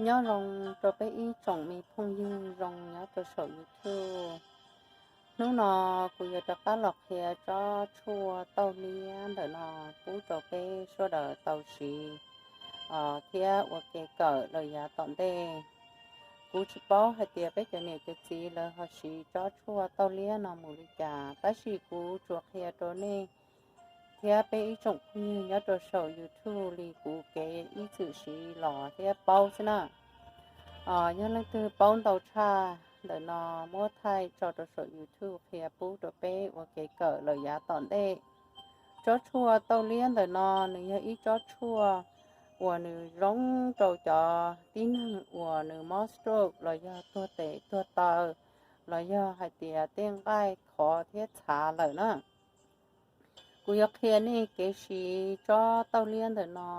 Nyob zoo rau peb ib tsoom me phooj ywg zoo nyob rau saum YouTube. Hnub no kuv yuav rov qab los qhia tsob tshuaj tauj liab ntawm no pub rau peb sawv daws tau siv thiab ua kev kawm lawm yav tom ntej. Kuv tsis paub hais tias peb cov niam cov txiv lawv ho siv tsob tshuaj tauj liab no mus li cas, tab sis kuv tsuas qhia rau nej thiab peb ib tsoom phooj ywg nyob rau saum YouTube li kuv kev ib txwm siv los thiab paub xwb na. Yog leej twg paub ntau tshaj ntawm no muab thaij tso rau saum YouTube qhia pub rau peb ua kev kawm lawm yav tom ntej. Tsob tshuaj tauj liab ntawm no nws yog ib tsob tshuaj uas nws zoo rau cov tib neeg uas nws mob stroke los yog tuag tes tuag taw los yog hais tias tej nqaij khov thiab txhav lawm na. Kuv yuav qhia nej kev siv tsob tauj liab ntawm no.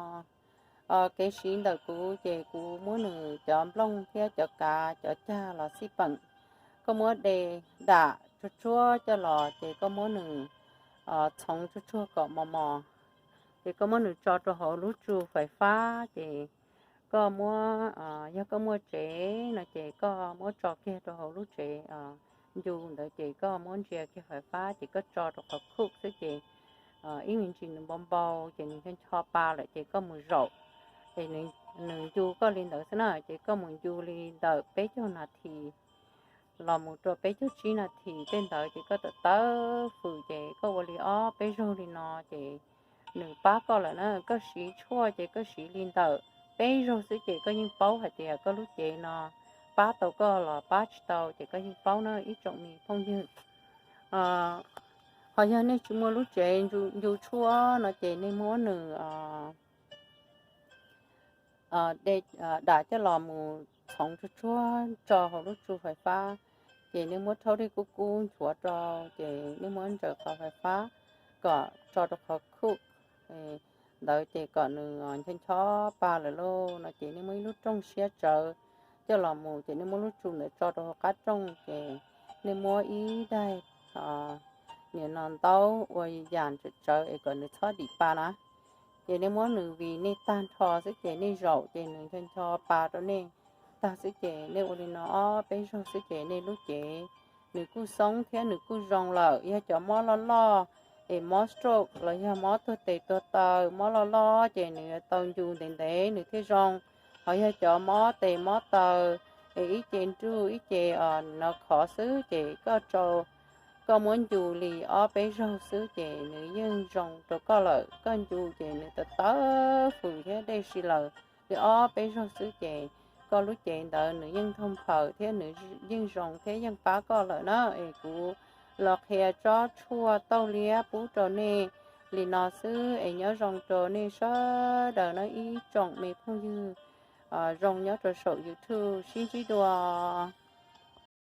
Kev siv ntawm kuv ces kuv muab nws cov nplooj thiab cov kav cov cag los xij peem. Koj muab de dam tsuag tsuag coj los ces koj muab nws txhoov tsuag tsuag kom mos mos, ces koj muab nws tso rau hauv lub tsu fais fab ces koj muab, yog koj muaj tsev no ces koj muab tso kiag rau hauv lub tsev ncu ntawd ces koj muab ntsia kiag fais fab ces koj tso rau qhov khuj xwb ces ib me ntsis nws npau npau ces nws ncho ncho pa lawm ces koj mus zaum es nws ncu koj li ntawd xwb na, ces koj mus ncu li ntawm peb caug nas this los mus rau peb caug tsib nas this tej ntawd ces koj tawm tawb fws ces koj ua li ob peb zaug li no ces nws pab koj lawm na. Koj siv tshuaj ces koj siv li ntawm peb zaug xwb ces koj yeej paub hais tias koj lub cev no pab tau koj los pab tsis tau ces koj yeej paub na ib tsoom me phooj ywg. Ho yog nej tsis muaj lub tsev ncu tshuaj no ces nej muab nws de dam coj los mus txhoov tsuag tsuag tso hauv lub tsu fais fab, ces nej muab rhaub dej kub kub nchuav rau ces nej muab ntsaws qhov fais fab kom tso rau qhov khuj ntawd ces kom nws ncho ncho pa lawm lauj no ces nej muab ib lub rooj siab tsawv coj los mus ces nej muab lub tsu ntawd tso rau hauv qab rooj ces nej muab ib daig nim no ntaub ua yam tsawv tsawv es kom nws txhob dim pa na. Ces nej muab nws vim nej tag nrho xwb ces nej zaum ces nws ncho ncho pa rau nej tag xwb ces nej ua li no ob peb zaug xwb ces nej lub cev nws kuj xoob thiab nws kuj zoo lawm. Yog cov mob loj loj es mob stroke los yog mob tuag tes tuag taw, mob loj loj ces nws yuav tau ncu ntev ntev nws thiaj zoo. Ho yog cov mob tes mob taw es ib ce nruj ib ce no khov xwb ces koj rau, koj muab ncu li ob peb zaug xwb ces nws yeej zoo rau koj lawm. Koj ncu ces nws tawv tawv fws thiab dej si lawm li ob peb zaug xwb ces koj lub cev ntawd nws yeej thooj phaws thiab nws yeej zoo thiab yeej pab koj lawm na. Es kuv los qhia tsob tshuaj tauj liab pub rau nej li no xwb es nyob zoo rau nej sawv daws na ib tsoom me phooj ywg zoo nyob rau saum YouTube, sib ntsib dua.